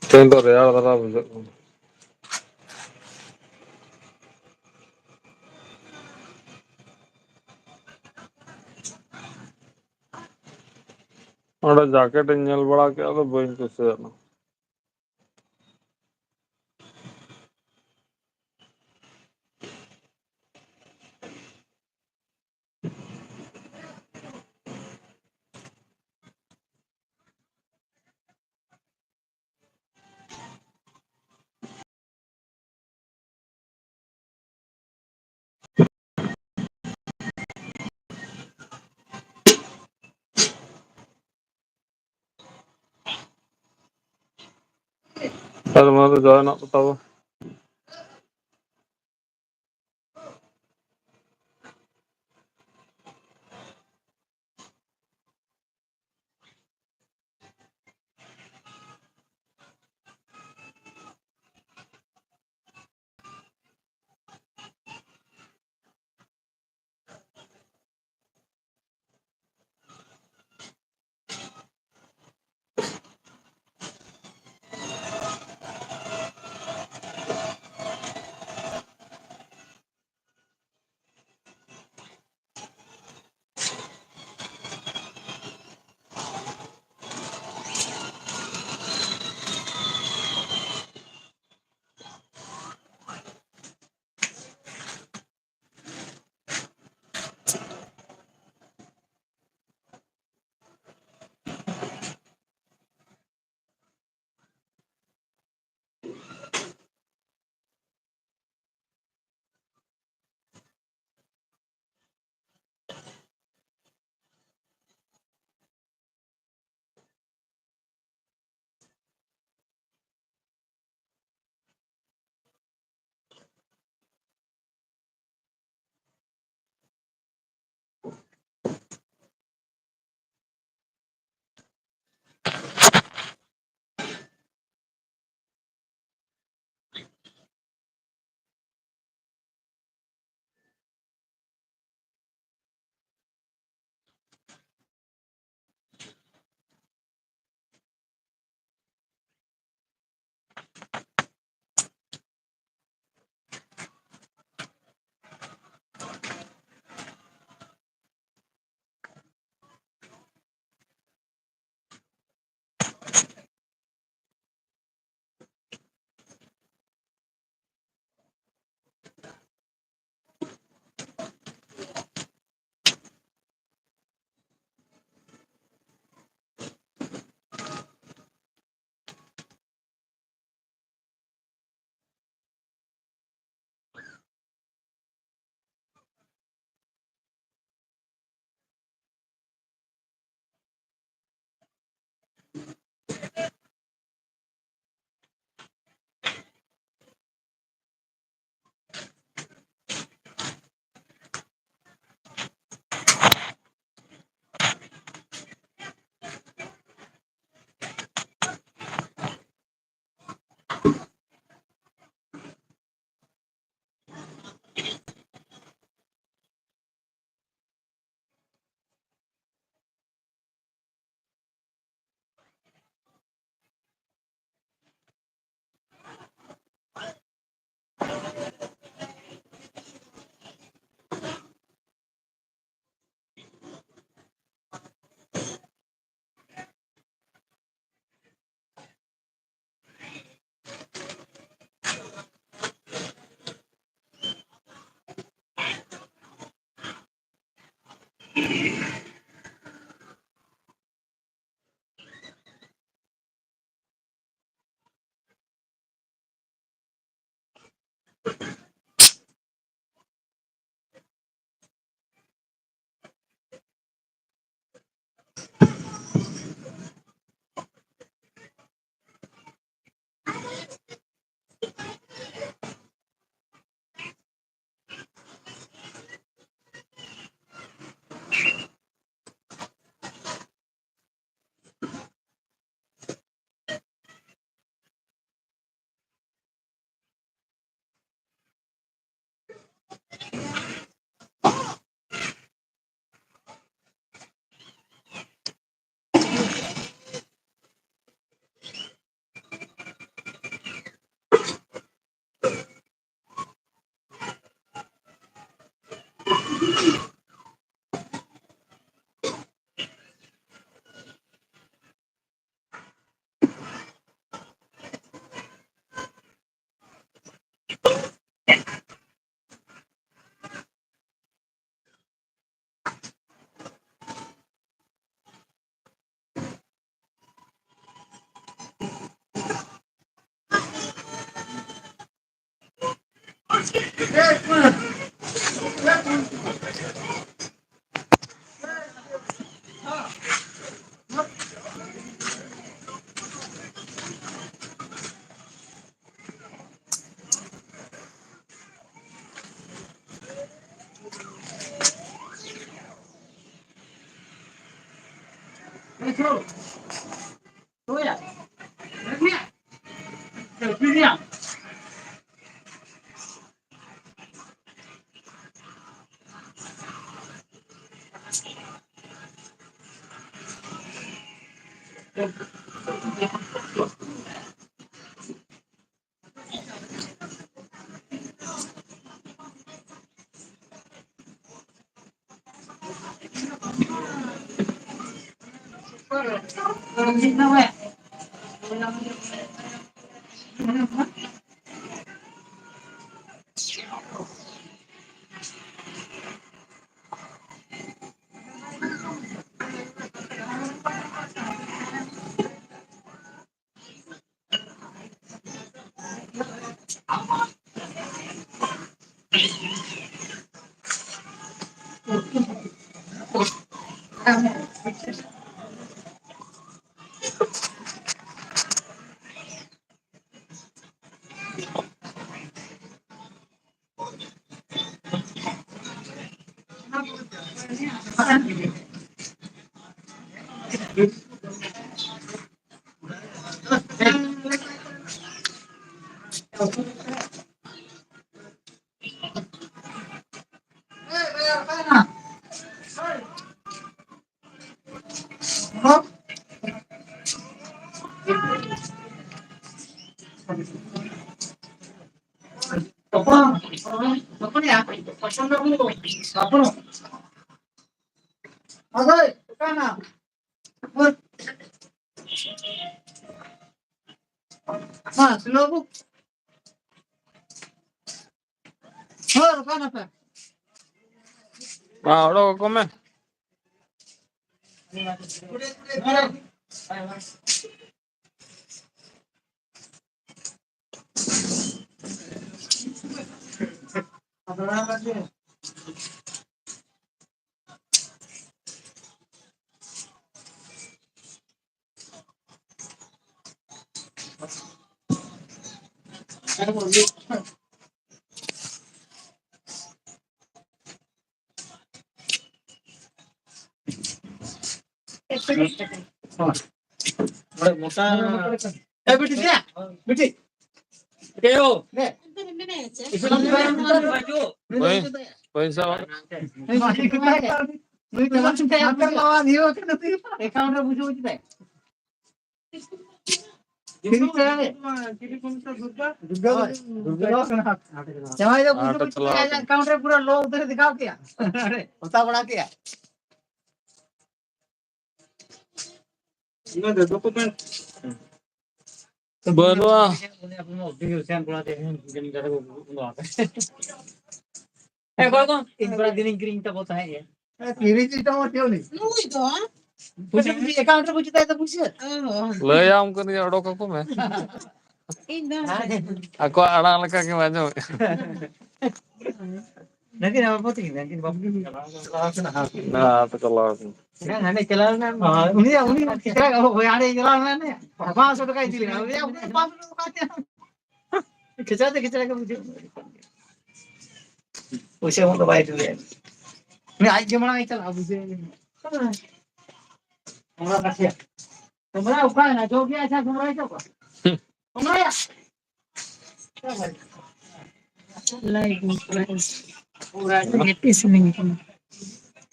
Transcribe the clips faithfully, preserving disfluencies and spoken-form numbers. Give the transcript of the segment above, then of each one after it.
ᱛᱮᱦᱮᱧ ᱫᱚ ᱨᱮᱭᱟᱲ ᱫᱷᱟᱨᱟ ᱵᱩᱡᱷᱟᱹᱜ ᱠᱟᱱᱟ᱾ ᱚᱸᱰᱮ ᱡᱟᱠᱮᱴ ᱤᱧ ᱧᱮᱞ ᱵᱟᱲᱟ ᱠᱮᱫᱟ, ᱟᱫᱚ ᱵᱟᱹᱧ ᱠᱩᱥᱤᱭᱟᱫᱟ᱾ ᱟᱨ ᱚᱱᱟ ᱫᱚ ᱡᱟᱦᱟᱱᱟᱜ ᱠᱚ ᱛᱟᱵᱚ᱾ ᱢᱟ, ᱥᱤᱞᱟᱹ ᱵᱟᱹᱵᱩ᱾ ᱦᱳᱭ, ᱚᱠᱟ ᱱᱟᱯᱮ? ᱢᱟ, ᱚᱰᱚᱠ ᱟᱠᱚ ᱢᱮ᱾ ᱱᱚᱰᱮ ᱢᱚᱴᱟ᱾ ᱮ ᱵᱤᱴᱤ, ᱫᱮᱭᱟ, ᱵᱤᱴᱤ᱾ ᱫᱮᱭᱟ ᱭᱳ᱾ ᱫᱮ᱾ ᱦᱳᱭ, ᱦᱳᱭ, ᱥᱟᱵ᱾ ᱱᱩᱭ ᱫᱚ ᱵᱟᱝ ᱪᱤᱠᱟᱹᱭᱟ᱾ ᱱᱩᱭ ᱫᱚ ᱵᱟᱝ ᱪᱤᱠᱟᱹᱭᱟ᱾ ᱮᱠᱟᱣᱩᱱᱴ ᱨᱮ ᱵᱩᱡᱷᱟᱹᱣ ᱠᱮᱫᱟᱭ᱾ ᱡᱟᱶᱟᱭ ᱫᱚ ᱵᱩᱡᱷᱟᱹᱣ ᱠᱮᱫᱟᱭ, ᱟᱡᱟᱜ ᱮᱠᱟᱣᱩᱱᱴ ᱨᱮ ᱯᱩᱨᱟᱹ ᱞᱚ ᱩᱛᱟᱹᱨ ᱫᱮᱠᱷᱟᱣ ᱠᱮᱜᱼᱟ᱾ ᱦᱚᱛᱟ ᱵᱟᱲᱟ ᱠᱮᱜᱼᱟ᱾ ᱵᱟᱹᱱᱩᱜᱼᱟ᱾ ᱦᱮᱸ, ᱚᱠᱚᱭ ᱠᱚ? ᱤᱧ ᱠᱚᱲᱟ ᱫᱤᱱᱤᱧ ᱠᱤᱨᱤᱧ ᱛᱟᱵᱚ ᱛᱟᱦᱮᱸᱫ ᱜᱮ᱾ ᱦᱮᱸ, ᱠᱤᱨᱤᱧ ᱪᱮᱫ ᱛᱟᱵᱚ ᱪᱮᱫ ᱩᱱᱤ? ᱱᱩᱭ ᱫᱚ, ᱦᱮᱸ? ᱯᱩᱭᱥᱟᱹ ᱠᱚ ᱪᱮᱫ ᱮᱠᱟᱣᱩᱱᱴ ᱨᱮ ᱵᱟᱹᱪᱩᱜ ᱛᱟᱭᱟ ᱛᱚ ᱯᱩᱭᱥᱟᱹ? ᱚ᱾ ᱞᱟᱹᱭᱟᱢ ᱠᱟᱹᱱᱟᱹᱧ, ᱚᱰᱚᱠ ᱟᱠᱚ ᱢᱮ᱾ ᱤᱧ ᱫᱚ ᱟᱠᱚᱣᱟᱜ ᱟᱲᱟᱝ ᱞᱮᱠᱟ ᱜᱮᱢ ᱟᱸᱡᱚᱢᱮᱫ᱾ ᱱᱟᱹᱠᱤᱱ ᱟᱵᱚ ᱛᱤᱠᱤᱱ, ᱱᱟᱹᱠᱤᱱ ᱵᱟᱵᱩ ᱠᱤᱱ ᱪᱟᱞᱟᱣ ᱠᱟᱱᱟ᱾ ᱦᱮᱸ, ᱟᱯᱮ ᱪᱟᱞᱟᱣ ᱠᱟᱱᱟ᱾ ᱦᱮᱸ, ᱦᱟᱸᱰᱮ ᱪᱟᱞᱟᱣ ᱞᱮᱱᱟ᱾ ᱦᱳᱭ, ᱩᱱᱤᱭᱟᱜ, ᱩᱱᱤ ᱠᱷᱮᱪᱲᱟ ᱜᱮ, ᱦᱳᱭ, ᱦᱟᱸᱰᱮ ᱪᱟᱞᱟᱣ ᱞᱮᱱᱟ᱾ ᱯᱟᱸᱪᱥᱚ ᱴᱟᱠᱟᱭ ᱤᱫᱤ ᱞᱮᱫᱟ᱾ ᱩᱱᱤᱭᱟᱜ ᱯᱟᱸᱪᱥᱚ ᱴᱟᱠᱟ ᱠᱷᱮᱪᱲᱟ ᱛᱮ ᱠᱷᱮᱪᱲᱟ ᱜᱮ ᱵᱩᱡᱷᱟᱹᱣ᱾ ᱯᱩᱭᱥᱟᱹ ᱮᱢᱚᱜ ᱫᱚ ᱵᱟᱭ ᱤᱫᱤ ᱞᱮᱫᱟ᱾ ᱩᱱᱤ ᱟᱡ ᱜᱮ ᱢᱟᱲᱟᱝ ᱮ ᱪᱟᱞᱟᱜᱼᱟ, ᱵᱩᱡᱷᱟᱹᱣ᱾ ᱚᱱᱟ ᱠᱟᱛᱷᱟ᱾ ᱥᱚᱢᱨᱟ ᱚᱠᱟᱭᱮᱱᱟ? ᱡᱚᱜ ᱜᱮ, ᱟᱪᱪᱷᱟ, ᱥᱚᱢᱨᱟ ᱪᱚ ᱚᱠᱟ? ᱥᱚᱢᱨᱟ! ᱞᱟᱭᱤᱴ ᱢᱮ, ᱯᱩᱨᱟᱹ ᱜᱟᱛᱮ ᱥᱟᱱᱟᱧ ᱠᱟᱱᱟ᱾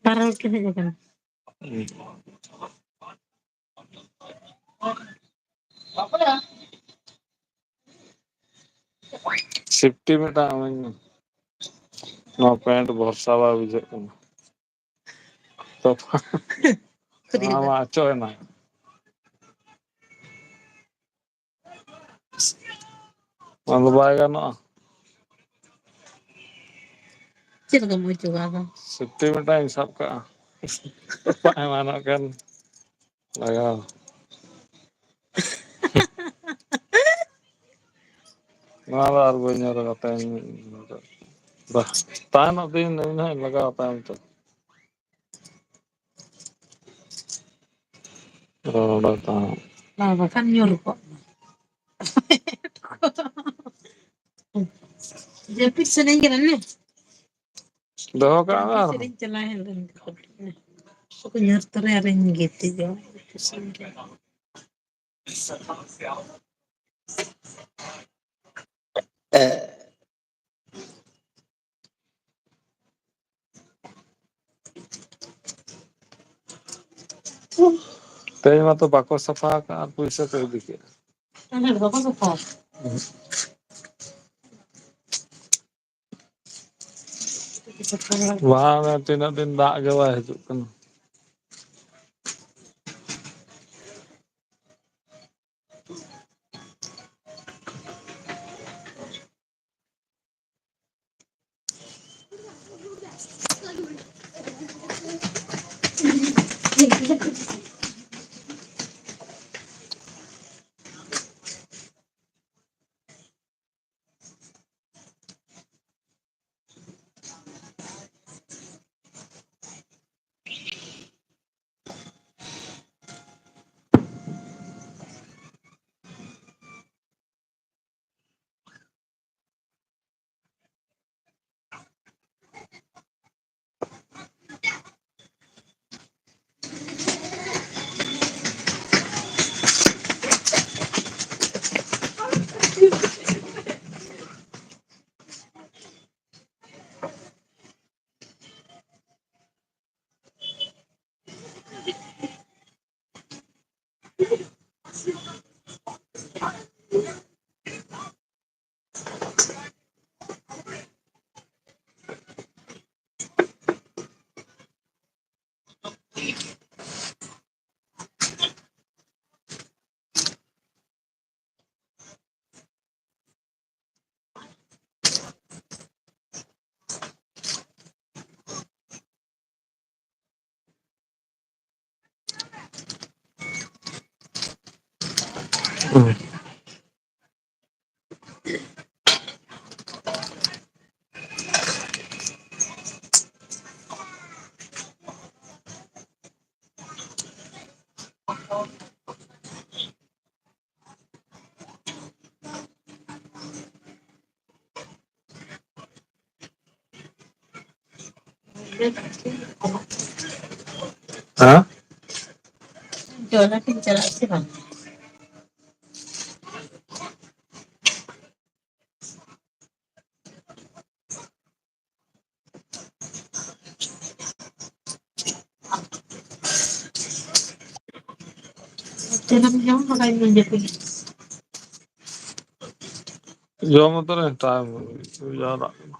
ᱯᱟᱨᱚᱞ ᱠᱚ ᱦᱮᱡ ᱟᱠᱟᱱᱟ᱾ ᱥᱮᱯᱴᱤ ᱢᱤᱫᱴᱟᱝ ᱮᱢᱟᱹᱧ ᱢᱮ᱾ ᱱᱚᱣᱟ ᱯᱮᱱᱴ ᱵᱷᱚᱨᱥᱟ ᱵᱟᱭ ᱵᱩᱡᱷᱟᱹᱜ ᱠᱟᱱᱟ᱾ ᱛᱚ, ᱱᱚᱣᱟ ᱢᱟ ᱚᱪᱚᱜ ᱮᱱᱟ᱾ ᱚᱱᱟ ᱫᱚ ᱵᱟᱭ ᱜᱟᱱᱚᱜᱼᱟ᱾ ᱪᱮᱫ ᱞᱮᱠᱟᱢ ᱚᱪᱚᱜᱟ ᱟᱫᱚ? ᱥᱮᱯᱴᱤ ᱢᱤᱫᱴᱟᱝ ᱤᱧ ᱥᱟᱵ ᱠᱟᱜᱼᱟ᱾ ᱵᱟᱝ ᱮᱢᱟᱱᱚᱜ ᱠᱟᱱ ᱞᱟᱜᱟᱣ᱾ ᱱᱚᱣᱟ ᱫᱚ ᱟᱨ ᱵᱟᱹᱧ ᱧᱮᱞ ᱠᱟᱫᱟ, ᱛᱮᱦᱮᱧ᱾ ᱵᱟᱦ, ᱛᱟᱭᱚᱢᱟᱜ ᱫᱤᱱ ᱤᱧ ᱦᱚᱸᱧ ᱞᱟᱜᱟᱣᱟ ᱛᱟᱭᱚᱢ ᱛᱮ᱾ ᱨᱚᱲ ᱛᱟᱢ᱾ ᱵᱟᱝ, ᱵᱟᱠᱷᱟᱱ ᱧᱩᱨ ᱠᱚᱜ ᱢᱮ᱾ ᱡᱟᱹᱯᱤᱫ ᱥᱟᱱᱟᱧ ᱠᱟᱱᱟ ᱱᱮ᱾ ᱫᱚᱦᱚ ᱠᱟᱜ ᱢᱮ ᱡᱟᱹᱯᱤᱫ ᱟᱨᱦᱚᱸ᱾ ᱥᱮᱫ ᱤᱧ ᱪᱟᱞᱟᱣ ᱦᱮᱡ ᱞᱮᱱ ᱜᱮ᱾ ᱧᱩᱨ ᱛᱚᱨᱟ ᱟᱨᱤᱧ ᱜᱤᱛᱤᱡᱚᱜ᱾ ᱛᱮᱦᱮᱧ ᱢᱟᱛᱚ ᱵᱟᱠᱚ ᱥᱟᱯᱷᱟ ᱟᱠᱟᱫ ᱟᱨ ᱯᱩᱭᱥᱟᱹ ᱠᱚ ᱤᱫᱤ ᱠᱮᱫ᱾ ᱦᱮᱸ, ᱵᱟᱠᱚ ᱥᱟᱯᱷᱟ ᱟᱠᱟᱫ᱾ ᱵᱟᱝ, ᱛᱤᱱᱟᱹᱜ ᱫᱤᱱ ᱫᱟᱜ ᱜᱮ ᱵᱟᱭ ᱦᱤᱡᱩᱜ ᱠᱟᱱᱟ᱾ ᱦᱮᱸ? ᱡᱚᱞᱟ ᱴᱷᱮᱱ ᱪᱟᱞᱟᱜ ᱥᱮ ᱵᱟᱝ? ᱛᱤᱱᱟᱹᱜ ᱡᱚᱢ ᱠᱟᱫᱟ ᱤᱧ ᱡᱟᱹᱯᱤᱫ᱾ ᱡᱚᱢ ᱩᱛᱟᱹᱨ ᱮᱱ ᱴᱟᱭᱤᱢ ᱡᱟᱣᱨᱟᱜ ᱠᱟᱱᱟ᱾